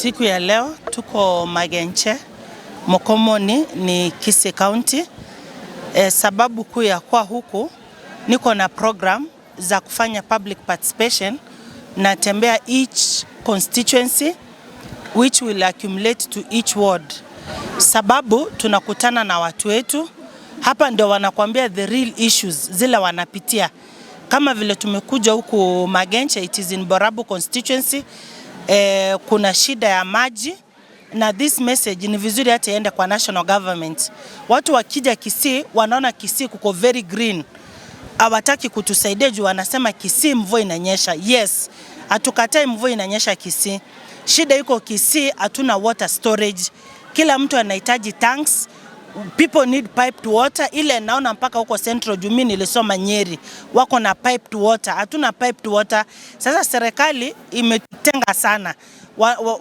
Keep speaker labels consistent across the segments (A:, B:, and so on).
A: Siku ya leo tuko Magenche, Mokomoni ni Kisii County. Sababu kuu ya kuwa huku, niko na program za kufanya public participation. Natembea each constituency, which will accumulate to each ward. Sababu tunakutana na watu wetu hapa, ndio wanakuambia the real issues zile wanapitia, kama vile tumekuja huku Magenche, it is in Borabu constituency. Kuna shida ya maji na this message ni vizuri hata iende kwa national government. Watu wakija Kisii wanaona Kisii kuko very green, hawataki kutusaidia juu wanasema Kisii mvua inanyesha. Yes, hatukatai mvua inanyesha Kisii. Shida iko Kisii, hatuna water storage. Kila mtu anahitaji tanks, people need piped water. Ile naona mpaka huko Central, juu mimi nilisoma Nyeri, wako na piped water, hatuna piped water. Sasa serikali imetenga sana,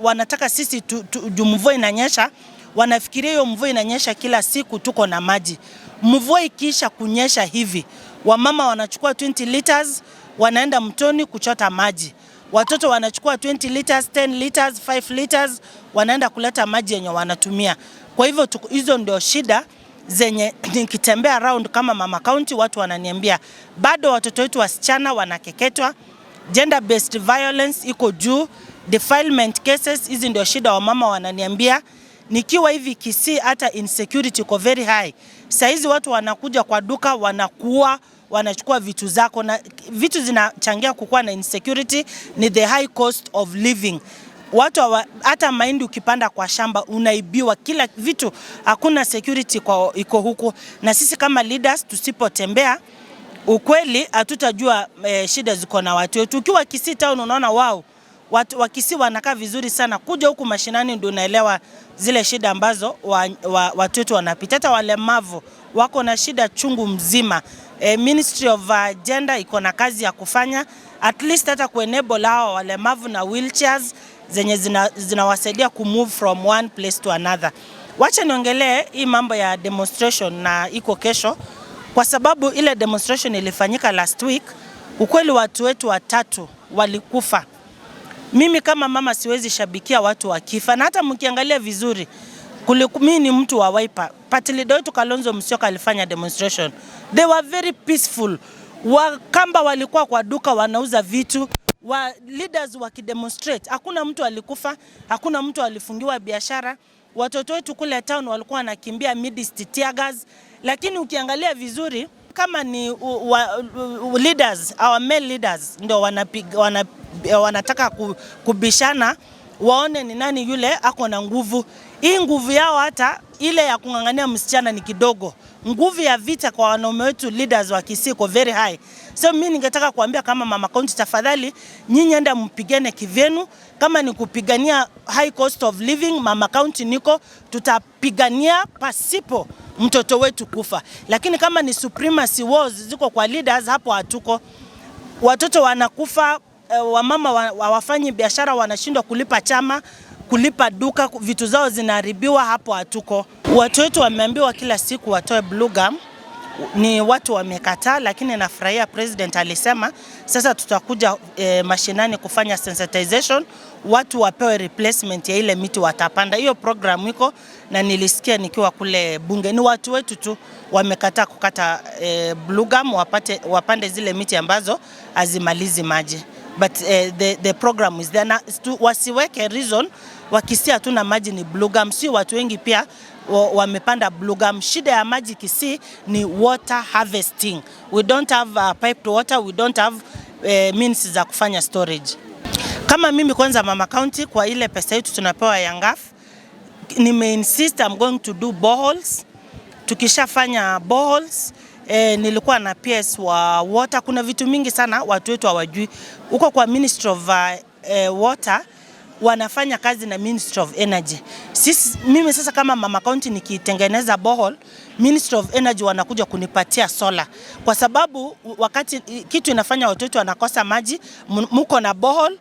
A: wanataka sisi juu mvua inanyesha, wanafikiria hiyo mvua inanyesha kila siku tuko na maji. Mvua ikiisha kunyesha hivi, wamama wanachukua 20 liters wanaenda mtoni kuchota maji, watoto wanachukua 20 liters, 10 liters, 5 liters wanaenda kuleta maji yenye wanatumia. Kwa hivyo hizo ndio shida zenye nikitembea around kama mama county, watu wananiambia bado watoto wetu wasichana wanakeketwa, gender based violence iko juu, defilement cases, hizi ndio shida wamama wananiambia. Nikiwa hivi Kisii, hata insecurity iko very high. Saizi watu wanakuja kwa duka, wanakuua, wanachukua vitu zako, na vitu zinachangia kukuwa na insecurity ni the high cost of living. Watu hata mahindi ukipanda kwa shamba unaibiwa, kila vitu, hakuna security kwa iko huku, na sisi kama leaders tusipotembea ukweli hatutajua shida ziko na watu wetu. Ukiwa Kisii town unaona wao watu wa Kisii wanakaa vizuri sana, kuja huku mashinani ndio unaelewa zile shida ambazo watu wetu wanapita. Hata walemavu wako na shida chungu mzima. Ministry of Gender iko na kazi ya kufanya, at least hata kuenable hao walemavu na wheelchairs zenye zinawasaidia kumove from one place to another. Wacha niongelee hii mambo ya demonstration na iko kesho, kwa sababu ile demonstration ilifanyika last week, ukweli watu wetu watatu walikufa. Mimi kama mama siwezi shabikia watu wakifa, na hata mkiangalia vizuri, mimi ni mtu wa Wiper. Party leader wetu Kalonzo Musyoka alifanya demonstration. They were very peaceful. Wakamba walikuwa kwa duka wanauza vitu, wa leaders wakidemonstrate, hakuna mtu alikufa, hakuna mtu alifungiwa biashara. Watoto wetu kule town walikuwa wanakimbia amidst tear gas, lakini ukiangalia vizuri kama ni leaders, our male leaders ndio wanataka kubishana waone ni nani yule ako na nguvu. Hii nguvu yao hata ile ya kung'ang'ania msichana ni kidogo. Nguvu ya vita kwa wanaume wetu leaders wa Kisii iko very high. So mimi ningetaka kuambia kama mama county, tafadhali nyinyi enda mpigane kivyenu. Kama ni kupigania high cost of living, mama county niko, tutapigania pasipo mtoto wetu kufa. Lakini kama ni supremacy wars ziko kwa leaders, hapo hatuko. Watoto wanakufa, wamama hawafanyi biashara, wanashindwa kulipa chama, kulipa duka, vitu zao zinaharibiwa, hapo hatuko. Watu wetu wameambiwa kila siku watoe blue gum, ni watu wamekataa, lakini nafurahia president alisema sasa tutakuja mashinani kufanya sensitization, watu wapewe replacement ya ile miti watapanda. Hiyo program iko na nilisikia nikiwa kule bunge, ni watu wetu tu wamekataa kukata blue gum, wapande zile miti ambazo hazimalizi maji, but the program is there. Na wasiweke reason wakisia hatuna maji ni blue gum. Si watu wengi pia wamepanda blue gum. Shida ya maji Kisii ni water harvesting. We don't have piped water, we don't have means za kufanya storage. Kama mimi kwanza mama county, kwa ile pesa yetu tunapewa ya NGAAF, nimeinsist I'm going to do boreholes. Tukishafanya boreholes, nilikuwa na PS wa water. Kuna vitu mingi sana watu wetu hawajui. Huko kwa Ministry of Water wanafanya kazi na Ministry of Energy. Sisi, mimi sasa kama mama county nikitengeneza borehole, Ministry of Energy wanakuja kunipatia solar, kwa sababu wakati kitu inafanya watu wetu wanakosa maji, muko na borehole,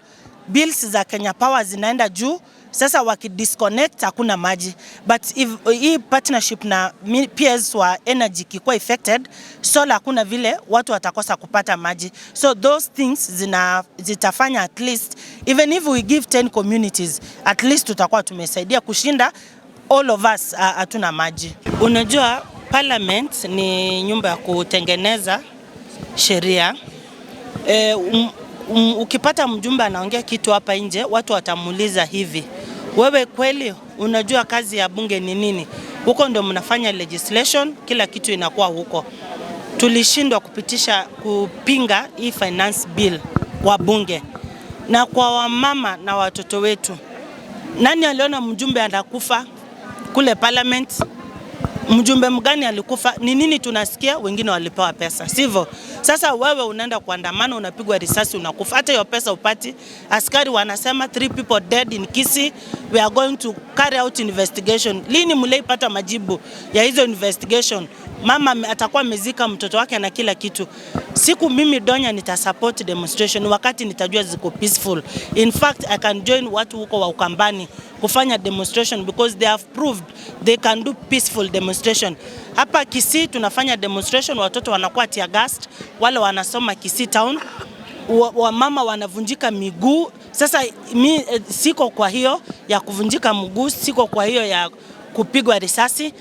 A: bills za Kenya Power zinaenda juu. Sasa wakidisconnect hakuna maji, but if hii partnership na PS wa energy ikikuwa affected, solar hakuna vile watu watakosa kupata maji. So those things zitafanya at least even if we give 10 communities, at least tutakuwa tumesaidia kushinda all of us hatuna maji. Unajua parliament ni nyumba ya kutengeneza sheria. Ukipata mjumbe anaongea kitu hapa nje, watu watamuuliza hivi, wewe kweli unajua kazi ya bunge ni nini? Huko ndio mnafanya legislation, kila kitu inakuwa huko. Tulishindwa kupitisha kupinga hii finance bill kwa bunge, na kwa wamama na watoto wetu. Nani aliona mjumbe anakufa kule parliament? Mjumbe mgani alikufa? Ni nini tunasikia? Wengine walipewa pesa, sivyo? Sasa wewe unaenda kuandamana, unapigwa risasi, unakufa, hata hiyo pesa upati. Askari wanasema three people dead in Kisii, we are going to carry out investigation. Lini mliipata majibu ya hizo investigation? Mama atakuwa amezika mtoto wake na kila kitu. Siku mimi Donya nitasupport demonstration wakati nitajua ziko peaceful. In fact, I can join watu huko wa Ukambani kufanya demonstration because they have proved they can do peaceful demonstration. Hapa Kisii tunafanya demonstration, watoto wanakuwa tear gassed, wale wanasoma Kisii town, wamama wanavunjika miguu. Sasa mi siko kwa hiyo ya kuvunjika mguu, siko kwa hiyo ya kupigwa risasi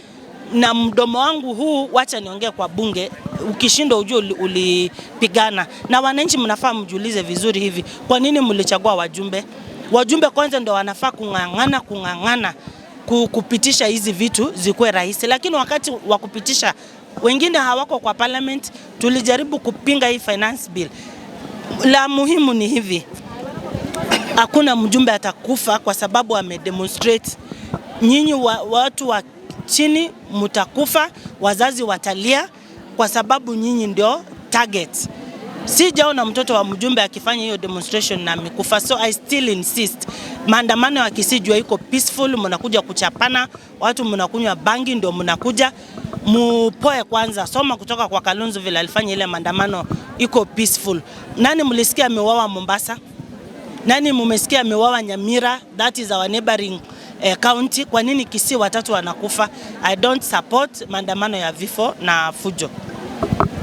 A: na mdomo wangu huu, wacha niongee kwa bunge. Ukishindwa ujue ulipigana na wananchi. Mnafaa mjiulize vizuri hivi, kwa nini mlichagua wajumbe? Wajumbe kwanza ndio wanafaa kung'ang'ana kung'ang'ana kupitisha hizi vitu zikuwe rahisi, lakini wakati wa kupitisha wengine hawako kwa parliament. Tulijaribu kupinga hii finance bill. La muhimu ni hivi, hakuna mjumbe atakufa kwa sababu amedemonstrate. Nyinyi watu wa chini mutakufa, wazazi watalia kwa sababu nyinyi ndio target. Sijaona mtoto wa mjumbe akifanya hiyo demonstration na amekufa, so I still insist, maandamano ya Kisii jua iko peaceful, mnakuja kuchapana, watu mnakunywa bangi ndio mnakuja mupoe kwanza. Soma kutoka kwa Kalonzo vile alifanya ile maandamano iko peaceful. Nani mlisikia ameuawa Mombasa? Nani mumesikia ameuawa Nyamira? That is our neighboring county. Kwa nini Kisii watatu wanakufa? I don't support maandamano ya vifo na fujo.